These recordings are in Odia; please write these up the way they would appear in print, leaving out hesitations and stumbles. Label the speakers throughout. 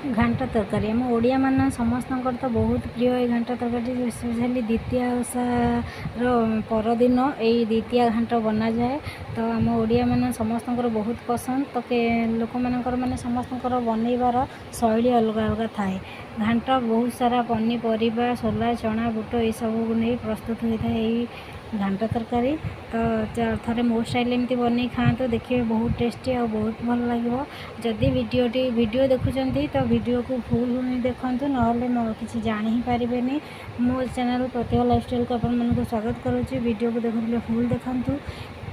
Speaker 1: ଘାଣ୍ଟ ତରକାରୀ ଆମ ଓଡ଼ିଆମାନ ସମସ୍ତଙ୍କର ତ ବହୁତ ପ୍ରିୟ। ଏଇ ଘାଣ୍ଟ ତରକାରୀଟି ସ୍ପେଶାଲି ଦ୍ୱିତୀୟା ଓଷାର ପରଦିନ ଏଇ ଦ୍ୱିତୀୟା ଘାଣ୍ଟ ବନାଯାଏ। ତ ଆମ ଓଡ଼ିଆମାନ ସମସ୍ତଙ୍କର ବହୁତ ପସନ୍ଦ। ତ ଲୋକମାନଙ୍କର ମାନେ ସମସ୍ତଙ୍କର ବନେଇବାର ଶୈଳୀ ଅଲଗା ଅଲଗା ଥାଏ। ଘାଣ୍ଟ ବହୁତ ସାରା ପନିପରିବା, ସୋଲା, ଚଣା, ବୁଟ ଏସବୁକୁ ନେଇ ପ୍ରସ୍ତୁତ ହୋଇଥାଏ ଏଇ ଘାଣ୍ଟ ତରକାରୀ। ତ ଥରେ ମୋ ଷ୍ଟାଇଲ୍ ଏମିତି ବନେଇ ଖାଆନ୍ତୁ, ଦେଖିବେ ବହୁତ ଟେଷ୍ଟି ଆଉ ବହୁତ ଭଲ ଲାଗିବ। ଯଦି ଭିଡ଼ିଓ ଦେଖୁଛନ୍ତି, ତ ଭିଡ଼ିଓକୁ ଫୁଲ୍ ହିଁ ଦେଖନ୍ତୁ, ନହେଲେ କିଛି ଜାଣି ହିଁ ପାରିବେନି। ମୋ ଚ୍ୟାନେଲ୍ ପ୍ରତିଭା ଲାଇଫଷ୍ଟାଇଲ୍କୁ ଆପଣମାନଙ୍କୁ ସ୍ୱାଗତ କରୁଛି। ଭିଡ଼ିଓକୁ ଦେଖୁଥିଲେ ଫୁଲ୍ ଦେଖନ୍ତୁ,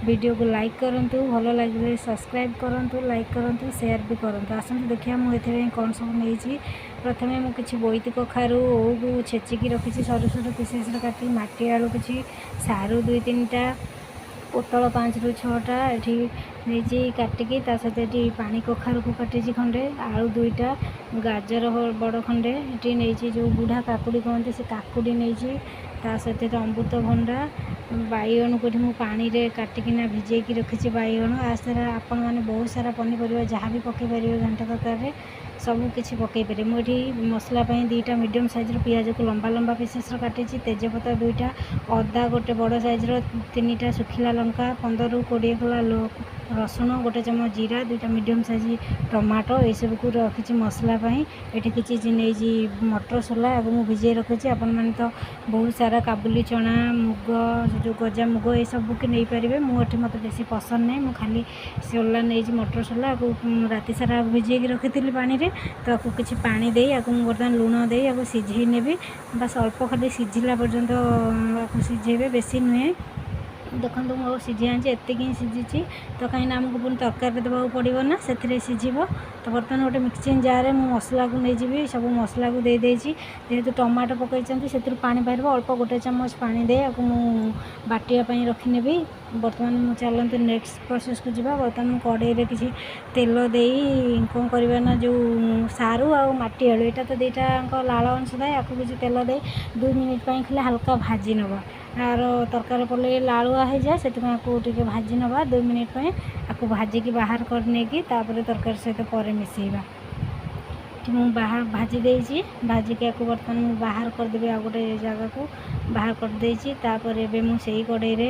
Speaker 1: ଭିଡ଼ିଓକୁ ଲାଇକ୍ କରନ୍ତୁ, ଭଲ ଲାଗିଲେ ସବସ୍କ୍ରାଇବ୍ କରନ୍ତୁ, ଲାଇକ୍ କରନ୍ତୁ, ସେୟାର ବି କରନ୍ତୁ। ଆସନ୍ତୁ ଦେଖିବା ମୁଁ ଏଥିପାଇଁ କ'ଣ ସବୁ ନେଇଛି। ପ୍ରଥମେ ମୁଁ କିଛି ବୋଇତି କଖାରୁ, ଓଉକୁ ଛେଚିକି ରଖିଛି ସରୁ ସରୁ ପିସେସ୍ର କାଟି, ମାଟି ଆଳୁ କିଛି, ସାରୁ ଦୁଇ ତିନିଟା, ପୋଟଳ ପାଞ୍ଚରୁ ଛଅଟା ଏଠି ନେଇଛି କାଟିକି। ତା ସହିତ ଏଠି ପାଣି କଖାରୁକୁ କାଟିଛି ଖଣ୍ଡେ, ଆଳୁ ଦୁଇଟା, ଗାଜର ବଡ଼ ଖଣ୍ଡେ ଏଠି ନେଇଛି। ଯେଉଁ ବୁଢ଼ା କାକୁଡ଼ି କହନ୍ତି, ସେ କାକୁଡ଼ି ନେଇଛି। ତା ସହିତ ଏଠି ଅମୃତଭଣ୍ଡା, ବାଇଗଣକୁ ଏଠି ମୁଁ ପାଣିରେ କାଟିକିନା ଭିଜେଇକି ରଖିଛି ବାଇଗଣ। ଆ ସାରା ଆପଣମାନେ ବହୁତ ସାରା ପନିପରିବା ଯାହା ବି ପକାଇ ପାରିବେ, ଘାଣ୍ଟ ତରକାରୀରେ ସବୁ କିଛି ପକାଇ ପାରିବେ। ମୁଁ ଏଠି ମସଲା ପାଇଁ ଦୁଇଟା ମିଡ଼ିୟମ୍ ସାଇଜ୍ର ପିଆଜକୁ ଲମ୍ବା ଲମ୍ବା ପିସେସ୍ର କାଟିଛି, ତେଜପତ୍ର ଦୁଇଟା, ଅଦା ଗୋଟେ ବଡ଼ ସାଇଜ୍ର, ତିନିଟା ଶୁଖିଲା ଲଙ୍କା, 15ରୁ 20 କୋଲା ରସୁଣ, ଗୋଟେ ଚାମଚ ଜିରା, ଦୁଇଟା ମିଡ଼ିୟମ୍ ସାଇଜ୍ ଟମାଟୋ, ଏସବୁକୁ ରଖିଛି ମସଲା ପାଇଁ। ଏଠି କିଛି ନେଇଛି ମଟର ସୋଲା, ଆକୁ ମୁଁ ଭିଜେଇ ରଖିଛି। ଆପଣମାନେ ତ ବହୁତ ସାରା କାବୁଲି ଚଣା, ମୁଗ, ଯେଉଁ ଗଜା ମୁଗ, ଏସବୁକୁ ନେଇପାରିବେ। ମୁଁ ଏଠି ମୋତେ ବେଶୀ ପସନ୍ଦ ନାହିଁ, ମୁଁ ଖାଲି ସୋଲା ନେଇଛି, ମଟର ସୋଲା। ଆକୁ ରାତି ସାରା ଭିଜେଇକି ରଖିଥିଲି ପାଣିରେ। ତ ଆକୁ କିଛି ପାଣି ଦେଇ, ଆକୁ ମୁଁ ବର୍ତ୍ତମାନ ଲୁଣ ଦେଇ ଆକୁ ସିଝେଇ ନେବି। ବାସ୍, ଅଳ୍ପ ଖାଲି ସିଝିଲା ପର୍ଯ୍ୟନ୍ତ ଆକୁ ସିଝେଇବେ, ବେଶୀ ନୁହେଁ। ଦେଖନ୍ତୁ, ମୁଁ ଆଉ ସିଝେଇ ଆଣିଛି, ଏତିକି ହିଁ ସିଝିଛି। ତ କାହିଁକିନା ଆମକୁ ପୁଣି ତରକାରୀରେ ଦେବାକୁ ପଡ଼ିବ ନା, ସେଥିରେ ସିଝିବ। ତ ବର୍ତ୍ତମାନ ଗୋଟେ ମିକ୍ସିଂ ଜାର୍ରେ ମୁଁ ମସଲାକୁ ନେଇଯିବି। ସବୁ ମସଲାକୁ ଦେଇଦେଇଛି। ଯେହେତୁ ଟମାଟୋ ପକାଇଛନ୍ତି, ସେଥିରୁ ପାଣି ବାହାରିବ। ଅଳ୍ପ ଗୋଟେ ଚାମଚ ପାଣି ଦେଇ ଆକୁ ମୁଁ ବାଟିବା ପାଇଁ ରଖିନେବି। ବର୍ତ୍ତମାନ ମୁଁ ଚାଲନ୍ତୁ ନେକ୍ସଟ ପ୍ରୋସେସ୍କୁ ଯିବା। ବର୍ତ୍ତମାନ ମୁଁ କଡ଼େଇରେ କିଛି ତେଲ ଦେଇ କ'ଣ କରିବା ନା, ଯେଉଁ ସାରୁ ଆଉ ମାଟି ଆଳୁ, ଏଇଟା ତ ଦୁଇଟାଙ୍କ ଲାଳ ଅଂଶ ଥାଏ, ଆକୁ କିଛି ତେଲ ଦେଇ 2 ମିନିଟ୍ ପାଇଁ ଖାଲି ହାଲକା ଭାଜି ନେବା। ଆର ତରକାରୀ ପଡ଼ିଲେ ଲାଳୁଆ ହେଇଯାଏ, ସେଥିପାଇଁ ଆକୁ ଟିକେ ଭାଜି ନେବା 2 ମିନିଟ୍ ପାଇଁ। ଆକୁ ଭାଜିକି ବାହାର କରି ନେଇକି ତାପରେ ତରକାରୀ ସହିତ ପରେ ମିଶାଇବା। ଏଠି ମୁଁ ବାହାର ଭାଜି ଦେଇଛି। ଭାଜିକି ଆକୁ ବର୍ତ୍ତମାନ ମୁଁ ବାହାର କରିଦେବି, ଆଉ ଗୋଟେ ଜାଗାକୁ ବାହାର କରିଦେଇଛି। ତାପରେ ଏବେ ମୁଁ ସେଇ କଡ଼େଇରେ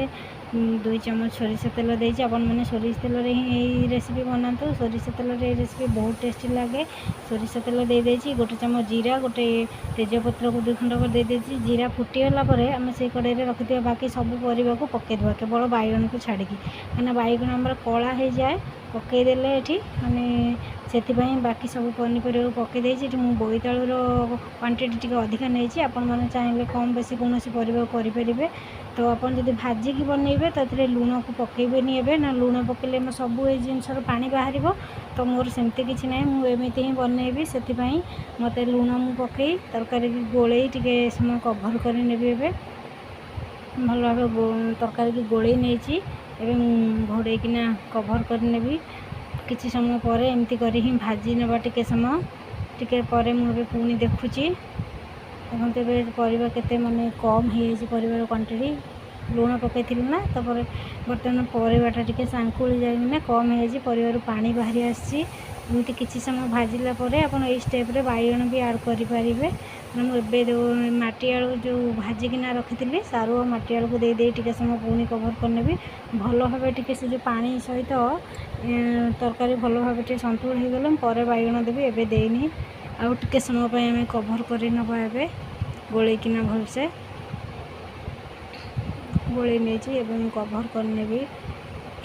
Speaker 1: 2 ଚାମଚ ସୋରିଷ ତେଲ ଦେଇଛି। ଆପଣମାନେ ସୋରିଷ ତେଲରେ ହିଁ ଏଇ ରେସିପି ବନାନ୍ତୁ। ସୋରିଷ ତେଲରେ ଏଇ ରେସିପି ବହୁତ ଟେଷ୍ଟି ଲାଗେ। ସୋରିଷ ତେଲ ଦେଇଦେଇଛି, ଗୋଟେ ଚାମଚ ଜିରା, ଗୋଟେ ତେଜପତ୍ରକୁ ଦୁଇ ଖଣ୍ଡ କରି ଦେଇଦେଇଛି। ଜିରା ଫୁଟିଗଲା ପରେ ଆମେ ସେଇ କଡ଼େଇରେ ରଖିଥିବା ବାକି ସବୁ ପରିବାକୁ ପକାଇଦେବା, କେବଳ ବାଇଗଣକୁ ଛାଡ଼ିକି। କାହିଁକିନା ବାଇଗଣ ଆମର କଳା ହେଇଯାଏ ପକାଇଦେଲେ ଏଠି ମାନେ, ସେଥିପାଇଁ ବାକି ସବୁ ପନିପରିବାକୁ ପକାଇ ଦେଇଛି। ଏଠି ମୁଁ ବୋଇତାଳୁର କ୍ୱାଣ୍ଟିଟି ଟିକେ ଅଧିକା ନେଇଛି। ଆପଣମାନେ ଚାହିଁଲେ କମ୍ ବେଶୀ କୌଣସି ପରିବାକୁ କରିପାରିବେ। ତ ଆପଣ ଯଦି ଭାଜିକି ବନେଇବେ, ତ ଏଥିରେ ଲୁଣକୁ ପକାଇବେନି ଏବେ ନା, ଲୁଣ ପକାଇଲେ ଆମ ସବୁ ଏଇ ଜିନିଷର ପାଣି ବାହାରିବ। ତ ମୋର ସେମିତି କିଛି ନାହିଁ, ମୁଁ ଏମିତି ହିଁ ବନେଇବି। ସେଥିପାଇଁ ମୋତେ ଲୁଣ ମୁଁ ପକାଇ ତରକାରୀକି ଗୋଳେଇ ଟିକେ ସମୟ କଭର୍ କରି ନେବି। ଏବେ ଭଲ ଭାବେ ତରକାରୀକି ଗୋଳେଇ ନେଇଛି। ଏବେ ମୁଁ ଘୋଡ଼େଇକିନା କଭର୍ କରିନେବି। କିଛି ସମୟ ପରେ ଏମିତି କରି ହିଁ ଭାଜି ନେବା ଟିକେ ସମୟ। ଟିକେ ପରେ ମୁଁ ଏବେ ପୁଣି ଦେଖୁଛି। ଦେଖନ୍ତୁ, ଏବେ ପରିବା କେତେ ମାନେ କମ୍ ହେଇଯାଇଛି ପରିବାର କ୍ୱାଣ୍ଟିଟି। ଲୁଣ ପକାଇଥିଲି ନା। ତାପରେ ବର୍ତ୍ତମାନ ପରିବାଟା ଟିକେ ଶାଙ୍କୁଳି ଯାଇକିନା କମ୍ ହେଇଯାଇଛି, ପରିବାରୁ ପାଣି ବାହାରି ଆସିଛି। ଏମିତି କିଛି ସମୟ ଭାଜିଲା ପରେ ଆପଣ ଏଇ ଷ୍ଟେପ୍ରେ ବାଇଗଣ ବି ଆଡ଼୍ କରିପାରିବେ। ମୁଁ ଏବେ ଯେଉଁ ମାଟି ଆଳୁ ଯେଉଁ ଭାଜିକିନା ରଖିଥିଲି, ସାରୁ ଆଉ ମାଟି ଆଳୁକୁ ଦେଇ ଦେଇ ଟିକେ ସମୟ ପୁଣି କଭର୍ କରିନେବି। ଭଲ ଭାବେ ଟିକେ ସେ ଯେଉଁ ପାଣି ସହିତ ତରକାରୀ ଭଲ ଭାବେ ଟିକେ ସନ୍ତୁଳ ହେଇଗଲେ ମୁଁ ପରେ ବାଇଗଣ ଦେବି, ଏବେ ଦେଇନି। ଆଉ ଟିକେ ସମୟ ପାଇଁ ଆମେ କଭର୍ କରିନେବା। ଏବେ ଗୋଳେଇକିନା ଭଲସେ ଗୋଳେଇ ନେଇଛି। ଏବେ ମୁଁ କଭର୍ କରିନେବି।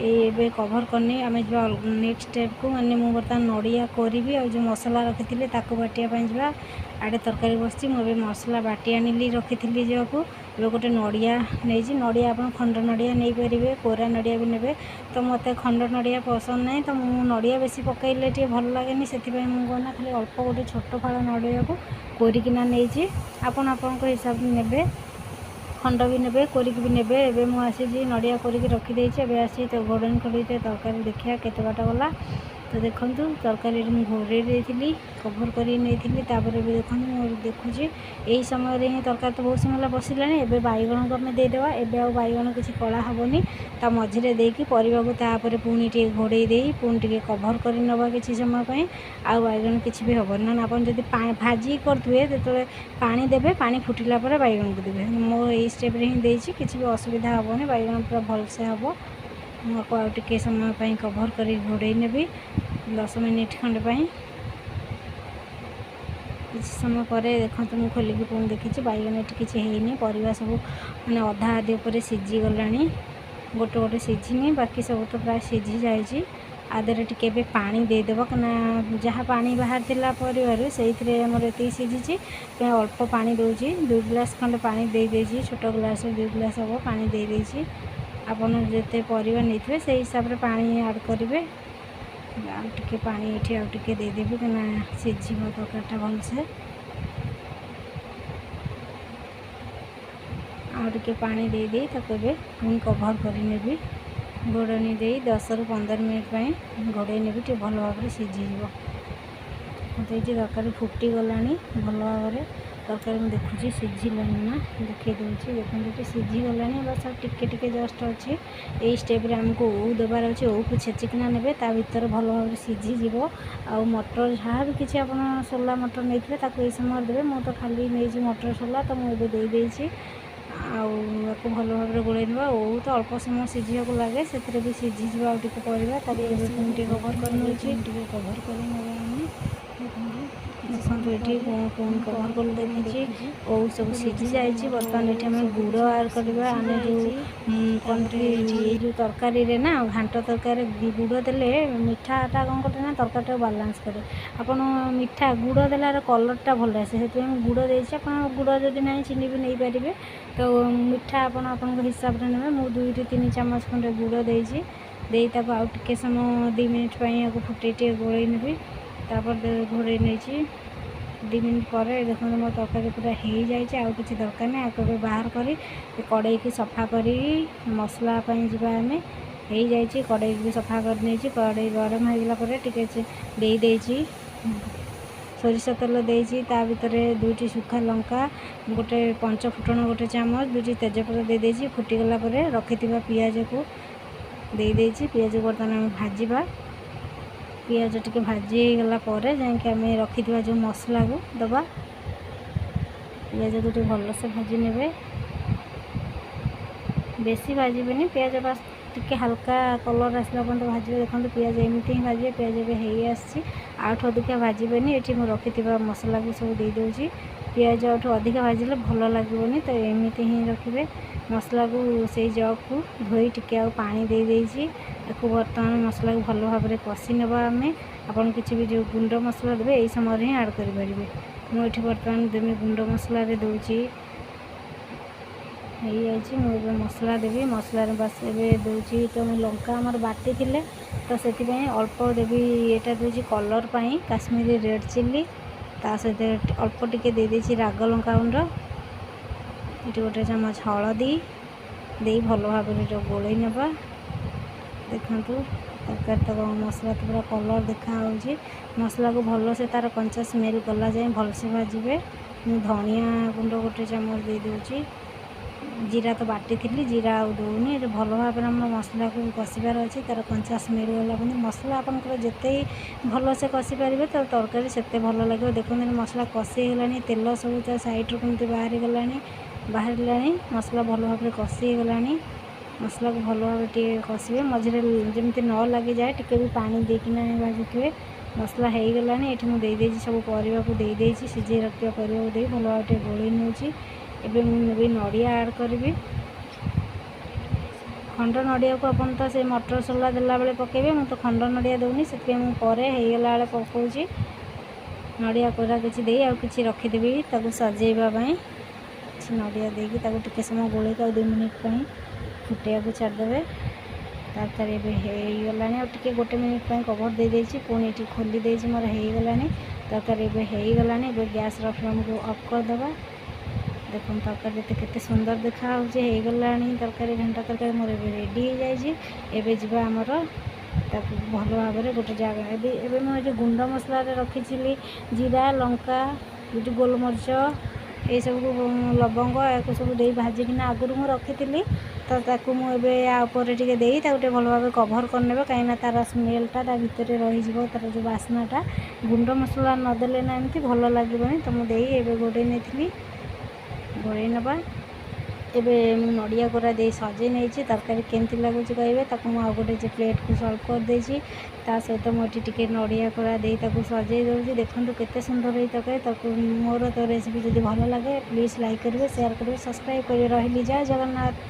Speaker 1: ଏଇ ଏବେ କଭର୍ କରିନେଇ ଆମେ ଯିବା ନେକ୍ସଟ ଷ୍ଟେପ୍କୁ। ମାନେ ମୁଁ ବର୍ତ୍ତମାନ ନଡ଼ିଆ କରିବି ଆଉ ଯେଉଁ ମସଲା ରଖିଥିଲି, ତାକୁ ବାଟିବା ପାଇଁ ଯିବା। ଆଡ଼େ ତରକାରୀ ବସିଛି। ମୁଁ ଏବେ ମସଲା ବାଟି ଆଣିଲି, ରଖିଥିଲି ଯିବାକୁ। ଏବେ ଗୋଟେ ନଡ଼ିଆ ନେଇଛି। ନଡ଼ିଆ ଆପଣ ଖଣ୍ଡ ନଡ଼ିଆ ନେଇପାରିବେ, କୋରା ନଡ଼ିଆ ବି ନେବେ। ତ ମୋତେ ଖଣ୍ଡ ନଡ଼ିଆ ପସନ୍ଦ ନାହିଁ, ତ ମୁଁ ନଡ଼ିଆ ବେଶୀ ପକାଇଲେ ଟିକେ ଭଲ ଲାଗେନି। ସେଥିପାଇଁ ମୁଁ କ'ଣ ନା ଖାଲି ଅଳ୍ପ ଗୋଟେ ଛୋଟ ଫାଳ ନଡ଼ିଆକୁ କୋରିକିନା ନେଇଛି। ଆପଣ ଆପଣଙ୍କ ହିସାବରେ ନେବେ, ଖଣ୍ଡ ବି ନେବେ, କୋରିକି ବି ନେବେ। ଏବେ ମୁଁ ଆସିଛି, ନଡ଼ିଆ କୋରିକି ରଖିଦେଇଛି। ଏବେ ଆସି ତ ଘୋଡ଼ଣୀ ଖୋଲିକି ତରକାରୀ ଦେଖିବା କେତେ ବାଟ ଗଲା। ତ ଦେଖନ୍ତୁ, ତରକାରୀରେ ମୁଁ ଘୋଡ଼େଇ ଦେଇଥିଲି, କଭର୍ କରି ନେଇଥିଲି। ତାପରେ ଏବେ ଦେଖନ୍ତୁ, ମୁଁ ଦେଖୁଛି ଏଇ ସମୟରେ ହିଁ ତରକାରୀ ତ ବହୁତ ସମୟ ହେଲା ବସିଲାଣି। ଏବେ ବାଇଗଣକୁ ଆମେ ଦେଇଦେବା। ଏବେ ଆଉ ବାଇଗଣ କିଛି କଳା ହେବନି। ତା ମଝିରେ ଦେଇକି ପରିବାକୁ ତାପରେ ପୁଣି ଟିକେ ଘୋଡ଼େଇ ଦେଇ ପୁଣି ଟିକେ କଭର୍ କରି ନେବା କିଛି ସମୟ ପାଇଁ। ଆଉ ବାଇଗଣ କିଛି ବି ହେବନି। ନହେଲେ ଆପଣ ଯଦି ଭାଜି କରୁଥିବେ, ଯେତେବେଳେ ପାଣି ଦେବେ, ପାଣି ଫୁଟିଲା ପରେ ବାଇଗଣକୁ ଦେବେ। ମୁଁ ଏଇ ଷ୍ଟେପ୍ରେ ହିଁ ଦେଇଛି, କିଛି ବି ଅସୁବିଧା ହେବନି, ବାଇଗଣ ପୁରା ଭଲସେ ହେବ। ମୁଁ ଆକୁ ଆଉ ଟିକେ ସମୟ ପାଇଁ କଭର୍ କରି ଘୋଡ଼େଇ ନେବି 10 ମିନିଟ୍ ଖଣ୍ଡେ ପାଇଁ। କିଛି ସମୟ ପରେ ଦେଖନ୍ତୁ, ମୁଁ ଖୋଲିକି ପୁଣି ଦେଖିଛି, ବାଇଗଣ ଏଠି କିଛି ହେଇନି। ପରିବା ସବୁ ମାନେ ଅଧା ଅଧି ଉପରେ ସିଝିଗଲାଣି। ଗୋଟେ ଗୋଟେ ସିଝିନି, ବାକି ସବୁ ତ ପ୍ରାୟ ସିଝି ଯାଇଛି। ଆ ଦେହରେ ଟିକେ ଏବେ ପାଣି ଦେଇଦେବ, କାହିଁକିନା ଯାହା ପାଣି ବାହାରିଥିଲା ପରିବାରୁ, ସେଇଥିରେ ଆମର ଏତିକି ସିଝିଛି। ସେଥିପାଇଁ ଅଳ୍ପ ପାଣି ଦେଉଛି। 2 ଗ୍ଲାସ୍ ଖଣ୍ଡେ ପାଣି ଦେଇଦେଇଛି। ଛୋଟ ଗ୍ଲାସ୍ରେ 2 ଗ୍ଲାସ୍ ହେବ, ପାଣି ଦେଇଦେଇଛି। ଆପଣ ଯେତେ ପରିବା ନେଇଥିବେ, ସେଇ ହିସାବରେ ପାଣି ଆଡ଼୍ କରିବେ। ଆଉ ଟିକେ ପାଣି ଏଠି ଆଉ ଟିକେ ଦେଇଦେବି, କାହିଁକିନା ସିଝିବ ତରକାରୀଟା ଭଲସେ। ଆଉ ଟିକେ ପାଣି ଦେଇଦେଇ ତାକୁ ଏବେ ପୁଣି କଭର୍ କରିନେବି। ଘୋଡ଼ଣୀ ଦେଇ 10ରୁ 15 ମିନିଟ୍ ପାଇଁ ଘୋଡ଼େଇ ନେବି, ଟିକେ ଭଲ ଭାବରେ ସିଝିଯିବ। ଏଇଠି ତରକାରୀ ଫୁଟିଗଲାଣି ଭଲ ଭାବରେ। ତରକାରୀ ମୁଁ ଦେଖୁଛି ସିଝିଲାଣି ନା, ଦେଖେଇ ଦେଉଛି। ଦେଖନ୍ତୁ, ଏଠି ସିଝିଗଲାଣି, ବାସ୍ ଆଉ ଟିକେ ଟିକେ ଜଷ୍ଟ ଅଛି। ଏଇ ଷ୍ଟେପ୍ରେ ଆମକୁ ଓଉ ଦେବାର ଅଛି। ଓଉକୁ ଛେଚିକିନା ନେବେ, ତା ଭିତରେ ଭଲ ଭାବରେ ସିଝିଯିବ। ଆଉ ମଟର, ଯାହା ବି କିଛି ଆପଣ ସୋଲା ମଟର ନେଇଥିବେ, ତାକୁ ଏଇ ସମୟରେ ଦେବେ। ମୁଁ ତ ଖାଲି ନେଇଛି ମଟର ସୋଲା, ତ ମୁଁ ଏବେ ଦେଇଦେଇଛି। ଆଉ ୟାକୁ ଭଲ ଭାବରେ ଗୋଳେଇ ନେବା। ଓଉ ତ ଅଳ୍ପ ସମୟ ସିଝିବାକୁ ଲାଗେ, ସେଥିରେ ବି ସିଝିଯିବ ଆଉ ଟିକେ ପରିବା। ତାକୁ ଏବେ ପୁଣି ଟିକେ କଭର୍ କରି ନେଉଛି।
Speaker 2: ଟିକେ କଭର୍ କରି ନେବା ଆମେ। ଦେଖନ୍ତୁ।
Speaker 1: ଦେଖନ୍ତୁ, ଏଠି ପୁଣି କଭର୍ କରି ଦେଖିଛି, ଓଉ ସବୁ ସିଝି ଯାଇଛି। ବର୍ତ୍ତମାନ ଏଠି ଆମେ ଗୁଡ଼ ଆଡ଼୍ କରିବା। ଆମେ ଯେଉଁ କ'ଣ ଏଇ ଯେଉଁ ତରକାରୀରେ ନା, ଘାଣ୍ଟ ତରକାରୀରେ ଗୁଡ଼ ଦେଲେ ମିଠାଟା କ'ଣ କରେ ନା, ତରକାରୀଟାକୁ ବାଲାନ୍ସ କରେ। ଆପଣ ମିଠା ଗୁଡ଼ ଦେଲାର କଲର୍ଟା ଭଲ ଆସେ, ସେଥିପାଇଁ ମୁଁ ଗୁଡ଼ ଦେଇଛି। ଆପଣ ଗୁଡ଼ ଯଦି ନାହିଁ, ଚିନି ବି ନେଇପାରିବେ। ତ ମିଠା ଆପଣ ଆପଣଙ୍କ ହିସାବରେ ନେବେ। ମୁଁ 2ରୁ 3 ଚାମଚ ଖଣ୍ଡେ ଗୁଡ଼ ଦେଇଛି। ଦେଇ ତାକୁ ଆଉ ଟିକେ ସମୟ, 2 ମିନିଟ୍ ପାଇଁ ଆକୁ ଫୁଟେଇ ଟିକେ ଗୋଳେଇ ନେବି। ତାପରେ ଘୋଡ଼େଇ ନେଇଛି। 2 ମିନିଟ୍ ପରେ ଦେଖନ୍ତୁ, ମୋ ତରକାରୀ ପୁରା ହେଇଯାଇଛି, ଆଉ କିଛି ଦରକାର ନାହିଁ। ଆକୁ ଏବେ ବାହାର କରି କଡ଼େଇକି ସଫା କରି ମସଲା ପାଇଁ ଯିବା ଆମେ। ହେଇଯାଇଛି, କଡ଼େଇକି ବି ସଫା କରିନେଇଛି। କଡ଼େଇ ଗରମ ହେଇଗଲା ପରେ ଟିକେ ଦେଇଦେଇଛି, ସୋରିଷ ତେଲ ଦେଇଛି। ତା ଭିତରେ ଦୁଇଟି ଶୁଖା ଲଙ୍କା, ଗୋଟେ ପଞ୍ଚ ଫୁଟଣ ଗୋଟେ ଚାମଚ, ଦୁଇଟି ତେଜପତ୍ର ଦେଇଦେଇଛି। ଫୁଟିଗଲା ପରେ ରଖିଥିବା ପିଆଜକୁ ଦେଇଦେଇଛି। ପିଆଜକୁ ବର୍ତ୍ତମାନ ଆମେ ଭାଜିବା। ପିଆଜ ଟିକେ ଭାଜି ହେଇଗଲା ପରେ ଯାଇକି ଆମେ ରଖିଥିବା ଯେଉଁ ମସଲାକୁ ଦେବା। ପିଆଜକୁ ଟିକେ ଭଲସେ ଭାଜି ନେବେ। ବେଶୀ ଭାଜିବେନି ପିଆଜ, ବାସ୍ ଟିକେ ହାଲକା କଲର୍ ଆସିଲା ପର୍ଯ୍ୟନ୍ତ ଭାଜିବେ। ଦେଖନ୍ତୁ, ପିଆଜ ଏମିତି ହିଁ ଭାଜିବେ। ପିଆଜ ଏବେ ହେଇ ଆସିଛି, ଆଉଠୁ ଅଧିକା ଭାଜିବେନି। ଏଠି ମୁଁ ରଖିଥିବା ମସଲାକୁ ସବୁ ଦେଇଦେଉଛି। ପିଆଜ ଆଉଠୁ ଅଧିକା ଭାଜିଲେ ଭଲ ଲାଗିବନି, ତ ଏମିତି ହିଁ ରଖିବେ। ମସଲାକୁ ସେଇ ଜଗ୍କୁ ଧୋଇ ଟିକେ ଆଉ ପାଣି ଦେଇଦେଇଛି। ତାକୁ ବର୍ତ୍ତମାନ ମସଲାକୁ ଭଲ ଭାବରେ କଷି ନେବା ଆମେ। ଆପଣ କିଛି ବି ଯେଉଁ ଗୁଣ୍ଡ ମସଲା ଦେବେ, ଏଇ ସମୟରେ ହିଁ ଆଡ଼୍ କରିପାରିବେ। ମୁଁ ଏଠି ବର୍ତ୍ତମାନ ଦେବି, ଗୁଣ୍ଡ ମସଲାରେ ଦେଉଛି। ହେଇଯାଇଛି, ମୁଁ ଏବେ ମସଲା ଦେବି। ମସଲାରେ ବାସ୍ ଏବେ ଦେଉଛି ତ ମୁଁ ଲଙ୍କା ଆମର ବାଟିଥିଲେ, ତ ସେଥିପାଇଁ ଅଳ୍ପ ଦେବି। ଏଇଟା ଦେଉଛି କଲର୍ ପାଇଁ କାଶ୍ମୀରୀ ରେଡ଼୍ ଚିଲି। ତା ସହିତ ଅଳ୍ପ ଟିକେ ଦେଇଦେଇଛି ରାଗ ଲଙ୍କା ଗୁଣ୍ଡ। ଏଠି ଗୋଟେ ଚାମଚ ହଳଦୀ ଦେଇ ଭଲ ଭାବରେ ଗୋଳେଇ ନେବା। ଦେଖନ୍ତୁ, ତରକାରୀ ତ ମସଲା ତ ପୁରା କଲର୍ ଦେଖାହେଉଛି। ମସଲାକୁ ଭଲସେ ତା'ର କଞ୍ଚା ସ୍ମେଲ୍ ଗଲା ଯାଏଁ ଭଲସେ ଭାଜିବେ। ମୁଁ ଧଣିଆ ଗୁଣ୍ଡ ଗୋଟେ ଚାମଚ ଦେଇଦେଉଛି। ଜିରା ତ ବାଟିଥିଲି, ଜିରା ଆଉ ଦେଉନି। ଏଠି ଭଲ ଭାବରେ ଆମର ମସଲାକୁ କଷିବାର ଅଛି, ତା'ର କଞ୍ଚା ସ୍ମେଲ୍ ଗଲା ପର୍ଯ୍ୟନ୍ତ। ମସଲା ଆପଣଙ୍କର ଯେତେ ଭଲସେ କଷି ପାରିବେ, ତ ତରକାରୀ ସେତେ ଭଲ ଲାଗିବ। ଦେଖନ୍ତୁ, ମସଲା କଷି ହେଇଗଲାଣି। ତେଲ ସବୁ ତା ସାଇଡ଼୍ରୁ କେମିତି ବାହାରିଗଲାଣି, ବାହାରିଲାଣି। ମସଲା ଭଲ ଭାବରେ କଷି ହେଇଗଲାଣି। ମସଲାକୁ ଭଲ ଭାବରେ ଟିକେ କଷିବେ। ମଝିରେ ଯେମିତି ନ ଲାଗିଯାଏ, ଟିକେ ବି ପାଣି ଦେଇକିନା ଭାଜୁଥିବେ। ମସଲା ହେଇଗଲାଣି। ଏଠି ମୁଁ ଦେଇଦେଇଛି, ସବୁ ପରିବାକୁ ଦେଇଦେଇଛି। ସିଝେଇ ରଖିଥିବା ପରିବାକୁ ଦେଇ ଭଲ ଭାବରେ ଟିକେ ଗୋଳେଇ ନେଉଛି। ଏବେ ମୁଁ ନେବି ନଡ଼ିଆ ଆଡ଼୍ କରିବି। ଖଣ୍ଡ ନଡ଼ିଆକୁ ଆପଣ ତ ସେଇ ମଟର ସୋଲା ଦେଲାବେଳେ ପକାଇବେ। ମୁଁ ତ ଖଣ୍ଡ ନଡ଼ିଆ ଦେଉନି, ସେଥିପାଇଁ ମୁଁ ପରେ ହେଇଗଲା ବେଳେ ପକାଉଛି। ନଡ଼ିଆ କୋରା କିଛି ଦେଇ ଆଉ କିଛି ରଖିଦେବି ତାକୁ ସଜେଇବା ପାଇଁ। କିଛି ନଡ଼ିଆ ଦେଇକି ତାକୁ ଟିକେ ସମୟ ଗୋଳେଇକି ଆଉ 2 ମିନିଟ୍ ପାଇଁ ଫୁଟେଇବାକୁ ଛାଡ଼ିଦେବେ। ତରକାରୀ ଏବେ ହେଇଗଲାଣି। ଆଉ ଟିକେ ଗୋଟେ ମିନିଟ୍ ପାଇଁ କଭର୍ ଦେଇଦେଇଛି, ପୁଣି ଏଠି ଖୋଲି ଦେଇଛି। ମୋର ହେଇଗଲାଣି ତରକାରୀ, ଏବେ ହେଇଗଲାଣି। ଏବେ ଗ୍ୟାସ୍ର ଫ୍ଲେମ୍କୁ ଅଫ୍ କରିଦେବା। ଦେଖନ୍ତୁ, ତରକାରୀ ଏତେ କେତେ ସୁନ୍ଦର ଦେଖାହେଉଛି। ହେଇଗଲାଣି ତରକାରୀ, ଘାଣ୍ଟ ତରକାରୀ ମୋର ଏବେ ରେଡ଼ି ହେଇଯାଇଛି। ଏବେ ଯିବା ଆମର ତାକୁ ଭଲ ଭାବରେ ଗୋଟେ ଜାଗା। ଏବେ ଏବେ ମୁଁ ଏଠି ଗୁଣ୍ଡ ମସଲାରେ ରଖିଥିଲି ଜିରା, ଲଙ୍କା, ଏଠି ଗୋଲମରିଚ, ଏଇସବୁକୁ ଲବଙ୍ଗ, ଏହାକୁ ସବୁ ଦେଇ ଭାଜିକିନା ଆଗରୁ ମୁଁ ରଖିଥିଲି। ତ ତାକୁ ମୁଁ ଏବେ ୟା ଉପରେ ଟିକେ ଦେଇ ତାକୁ ଟିକେ ଭଲ ଭାବେ କଭର୍ କରିନେବେ, କାହିଁକିନା ତା'ର ସ୍ମେଲ୍ଟା ତା ଭିତରେ ରହିଯିବ, ତା'ର ଯେଉଁ ବାସ୍ନାଟା। ଗୁଣ୍ଡ ମସଲା ନଦେଲେ ନା ଏମିତି ଭଲ ଲାଗିବନି। ତ ମୁଁ ଦେଇ ଏବେ ଘୋଡ଼େଇ ନେଇଥିଲି। ଘୋଡ଼େଇ ନେବା। ଏବେ ମୁଁ ନଡ଼ିଆ କୋରା ଦେଇ ସଜେଇ ନେଇଛି। ତରକାରୀ କେମିତି ଲାଗୁଛି କହିବେ। ତାକୁ ମୁଁ ଆଉ ଗୋଟେ ଯେ ପ୍ଲେଟ୍କୁ ସର୍ଭ କରିଦେଇଛି। ତା ସହିତ ମୁଁ ଏଠି ଟିକେ ନଡ଼ିଆ କୋରା ଦେଇ ତାକୁ ସଜେଇ ଦେଉଛି। ଦେଖନ୍ତୁ କେତେ ସୁନ୍ଦର ଏଇ ତରକାରୀ। ତାକୁ ମୋର ତ ରେସିପି ଯଦି ଭଲ ଲାଗେ, ପ୍ଲିଜ୍ ଲାଇକ୍ କରିବେ, ସେୟାର କରିବେ, ସବସ୍କ୍ରାଇବ୍ କରିବେ। ରହିଲି, ଜୟ ଜଗନ୍ନାଥ।